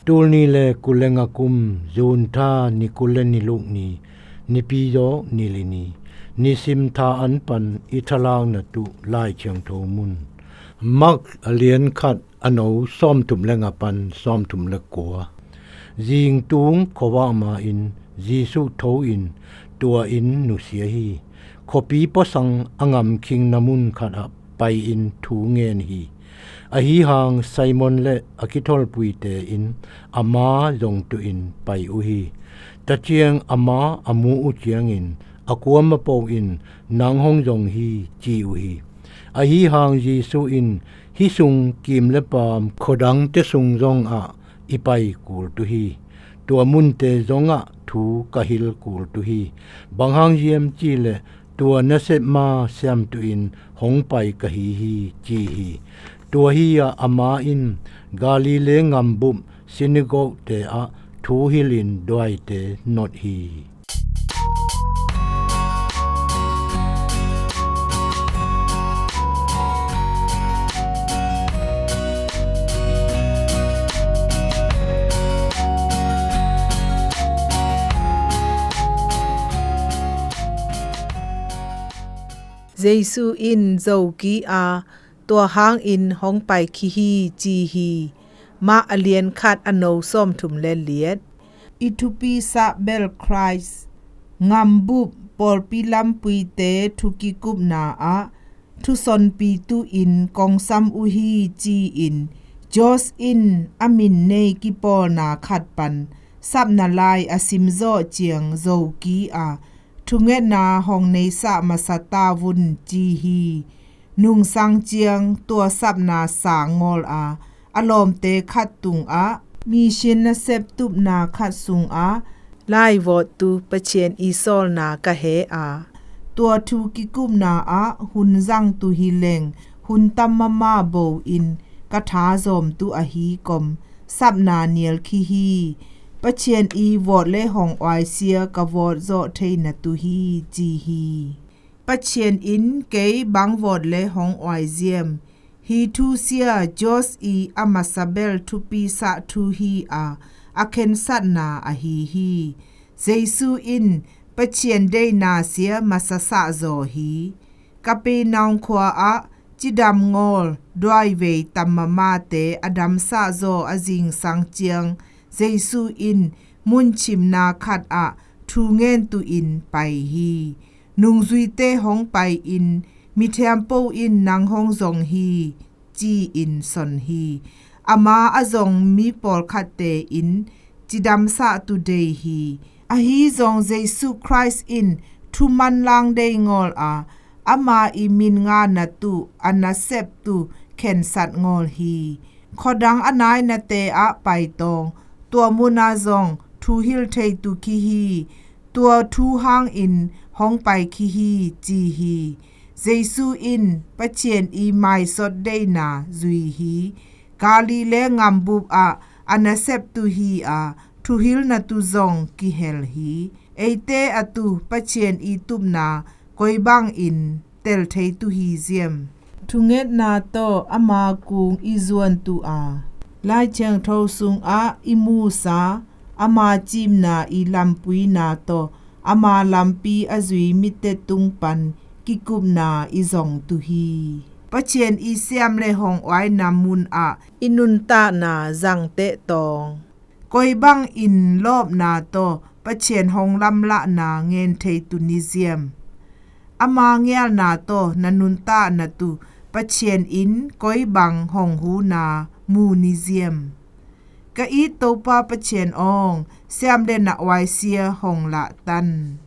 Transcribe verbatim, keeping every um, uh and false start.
Tul ni le kul le nga kum, June tha ni kul le ni luk ni, nipi zawk ni li ni, nisim tha an pan i thalakna tuh Lai Thiangtho mun. Mark a lian khat, a no sawmthum le nga pan sawmthum le kua. Zingtung khuavak ma-in Jesuh tho in tua inn nusia hi. Khuapi puasang a ngamkhingna mun khat ah pai-in thu ngen hi. Ahi hang Simon le a kitholpuite in ama zong tuhin pai uh hi. Taciang ama a mu uh ciangin a kuama po in, "Nang hong zong hi," ci uh hi. Ahi hang Jesuh in, "Hih sung kim le paam khuadangte sung zongah i pai kul tu hi. Tua munte zongah thu ka hil kul tu hi. Bang hang hiam cihleh tua nasepma siamtu in hong pai ka hi hi," ci hi. Tua hi-ah ama in Galilee ngambup synagogue-te ah thu hilhin duaite not hi. Jesuh in zo kik a, tua hangin hong pai kik hi, ci hi. Mark a lian khat, a no sawmthum le liat. I thupisah bel Khrist, ngambup, pawlpi lampuite thu kikupna ah thusonpitu in kongsam uh hi, ci-in Josh in a min nei kipawlna khat pan sapna lai a simzawh ciang zo kik a, thungetna hong neisah masa ta vun, ci hi. Nungsang ciang tua sapna sang ngawl a, a lawmte khat tungah, mission nasep tupna khat sungah, laivawttu Pathian i sawlna ka he a, tua thu kikupna ah hun zangtu hileng hun tam mama bo in ka tha zawmtu ahi kom, sapna nial kik hi. Pathian i vawt le hong uaisia ka vawt zawh theina tu hi, ci hi. Pathian in kei bang vawt le hong uai ziam? Hih thusia Josh i a masa bel thupisah thu hi a, a khensatna ahi hi. Jesuh in Pathian deihna sia masasah zaw hi. Kapernaum khua ah cidam ngawl duaivei tam mamate a damsah zaw a zingsang ciang, Jesuh in munchimna khat ah thu ngen tuhin pai hi. Nungzuite hong pai-in, mithiampo in nang hong zong hi, ci-in son hi. Ama a zong mi pawlkhatte in cidamsah tu dei hi. Ahi zong Jesuh Khrist in thu manlang dei ngawl a, ama i min ngana tuh a nasep tuh khensat ngawl hi. Khuadang a nainate ah paitawng, tua muna zong thu hil thei tu kik hi. Tua thu hangin hong pai kik hi, ci hi. Jesuh in Pathian i maisot deihna zui hi. Galilee ngambup ah a nasep tuh hi a, thuhilna tuh zong kihel hi. Eite a tuh Pathian i tupna koi bangin tel thei tuh hi ziam? Thungetna tawh ama kung i zuan tuh a, Lai Thiangtho sungah i musa, ama cimna i lampuina tawh ama lampi a zui mite tung pan kikupna i zong tuh hi. Pathian i siam le hong uaina mun ah i nuntakna zangteh tawng. Koi bangin lawpna tawh Pathian hong lamlahna ngen thei tuh ni ziam? Ama ngialna tawh na nuntakna tuh Pathian in koi bang hong huna mu ni ziam? Ka it Topa Pathian awng, siam le na uaisia hong lahtan.